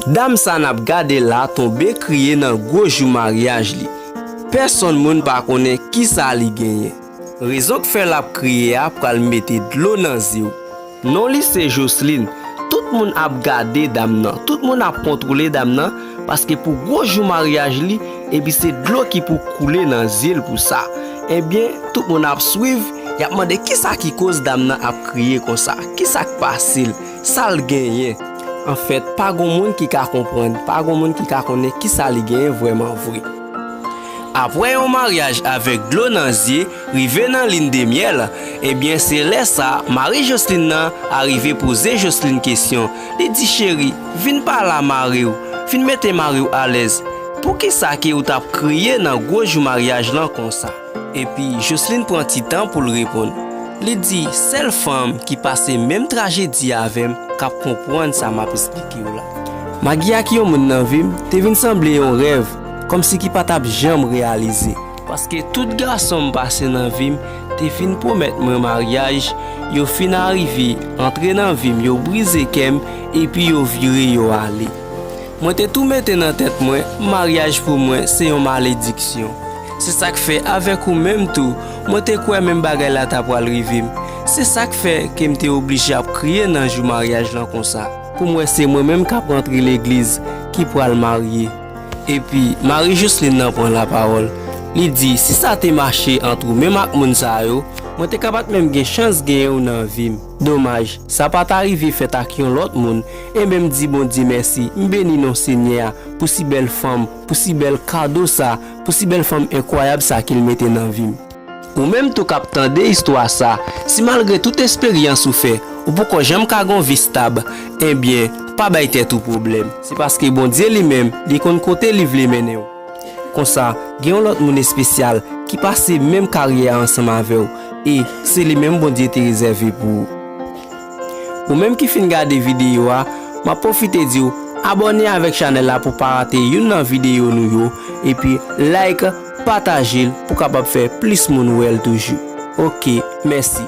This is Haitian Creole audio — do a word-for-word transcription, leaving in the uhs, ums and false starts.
Dam sa n ap gade la tonbe kriye nan gwo jou maryaj li. Pèsonn moun pa konnen kisa li genyen. Rezon k fè l ap kriye a pral mete dlo nan zye w. Non li se Jocelyn. Tout moun ap gade dam nan. Tout moun ap kontwole dam nan, paske pou gwo jou maryaj li, epi se dlo ki pou koule nan zye l pou sa. Ebyen, tout moun ap swiv, y ap mande kisa ki koz dam nan ap kriye konsa, kisa k pase l, sa l genyen. Anfèt, pa gon moun ki ka konprann, pa gon moun ki ka konnen kisa li genyen vrèman vre. Apre yon maryaj avèk dlo nan zye, rive nan lin de myèl, ebyen se lè sa, mari Jocelyn nan arive poze Jocelyn kesyon. Li di, cheri, vin pale a mari w, vin mete mari w alèz. Poukisa ke ou t ap kriye nan gwo jou maryaj lan konsa? Epi Jocelyn pran ti tan pou l reponn. Li di, sèl fanm ki pase menm trajedi avè m k ap konprann sa m ap esplike w la. Magi ak yon moun nan vi m te vin sanble yon rèv, kòmsi ki pa t ap janm reyalize. Paske tout gason m pase nan vi m te fin pwomèt mwen maryaj, yo fin arive antre nan vi m, yo brize kè m, epi yo vire yo ale. Mwen te tou mete nan tèt mwen, maryaj pou mwen se yon malediksyon. Se sa k fè avèk ou menm tou, mwen te kwè menm bagay la ta pral rive m. Se sa k fè ke m te oblije ap kriye nan jou maryaj lan konsa. Pou m wè se mwen menm k ap rantre legliz ki pral marye. Epi, mari Jocelyn nan pran lapawòl. Li di, si sa te mache ant ou menm ak moun sa yo, mwen te ka pa t menm gen chans genyen w nan vi m. Domaj, sa pa ta rive fèt ak yon lòt moun. Enben m di Bondye mèsi, m beni non Senyè a pou si bèl fanm, pou si bèl kado sa, pou si bèl fanm enkwayab sa ke l mete nan vi m. Ou menm tou k ap tande istwa sa, si malgre tout esperyans ou fè, ou poko janm ka gon vi stab, enben, pa bay tèt ou pwoblèm. Se paske Bondye li menm, li konn kote li vle mennen w. Konsa, gen yon lòt moun espesyal ki pase menm karyè a ansanm avè w, e se li menm Bondye te rezève pou ou. Ou menm ki fin gade videyo a, m ap pwofite di w, abòne avèk chanèl la pou pa rate youn nan videyo nou yo, epi like, pataje l pou kapab fè plis moun wè l toujou. Oke, mèsi.